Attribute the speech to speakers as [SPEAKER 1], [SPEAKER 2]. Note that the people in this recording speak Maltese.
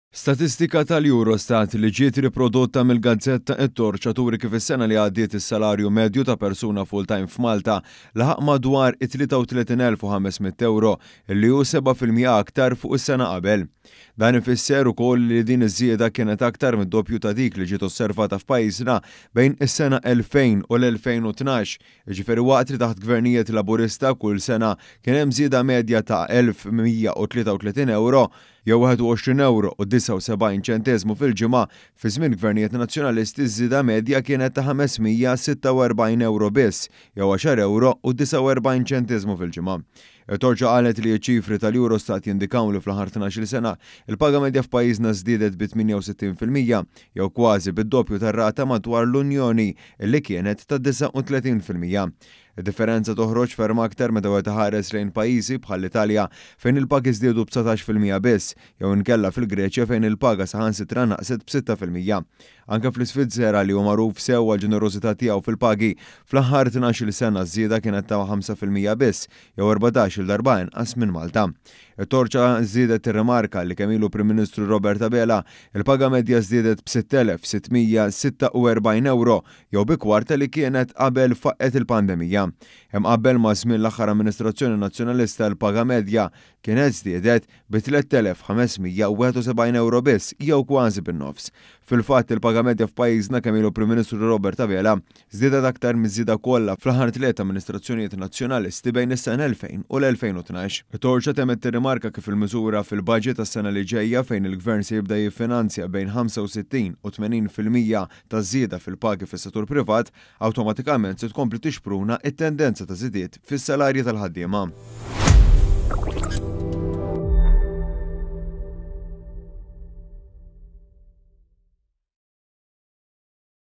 [SPEAKER 1] Statistika tal-Eurostat li ġiet riprodotta mill-gazzetta It-Torċa turi kif is-sena li għaddiet is-salarju medju ta' persuna full-time f'Malta laħaq madwar it-33,500 ewro, li hu 7% aktar fuq is-sena qabel. Dan ifisser ukoll li din iż-żieda kienet aktar mid-doppju ta' dik li ġiet osservata f'pajjiżna bejn is-sena 2000 u l-2012, jiġifieri waqt li taħt gvernijiet Laburista kull sena kien hemm żieda medja ta' 1,133 ewro, jew 21 ewro u 79 ċenteżmu fil-ġimgħa, fi żmien gvernijiet Nazzjonalisti ż-żieda medja kienet ta' 546 ewro biss, jew għaxar ewro u 49 ċenteżmu fil-ġimgħa. It-Torċa qalet li ċ-ċifri tal-Eurostat jindikaw li fl-aħħar 12-il sena, il-paga medja f'pajjiżna żdiedet bi 68%, jew kważi bid-doppju tar-rata madwar l-Unjoni li kienet ta' 39%. Id-differenza toħroġ ferm aktar meta wieħed iħares lejn pajjiżi bħall-Italja fejn il-pagi żdiedu b'19% biss, jew inkella fil-Greċja fejn il-paga saħansitra naqset b'6%. Anke fl-Isvizzera, li hu magħruf sew għall-ġenerożità tiegħu fil-pagi, fl-aħħar 12-il sena ż-żieda kienet ta' 5% biss, jew 14-il darba inqas minn Malta. It-Torċa żiedet tirrimarka li kemm ilu Prim Ministru Robert Abela, il-paga medja żdiedet b'6,646 ewro, jew bi kwarta li kienet qabel faqqgħet il-pandemija. Imqabbel ma' żmien l-aħħar amministrazzjoni Nazzjonalista l-paga medja kienet żdiedet bi 3,571 ewro biss, jew kważi bin-nofs. Fil-fatt, il-paga medja f'pajjiżna kemm ilu Prim Ministru Robert Abela żdiedet aktar miż-żieda kollha fl-aħħar tliet amministrazzjonijiet Nazzjonalisti bejn is-sena 2000 u l-2012. It-Torċa temmet tirrimarka kif il-miżura fil-budget għas-sena li ġejja fejn il-Gvern se jibda jiffinanzja bejn 65 u 80% taż-żieda fil-pagi fis-settur privat awtomatikament se tkompli tixpruna t-tendenza ta' żidiet fis-salarji tal-ħaddiema.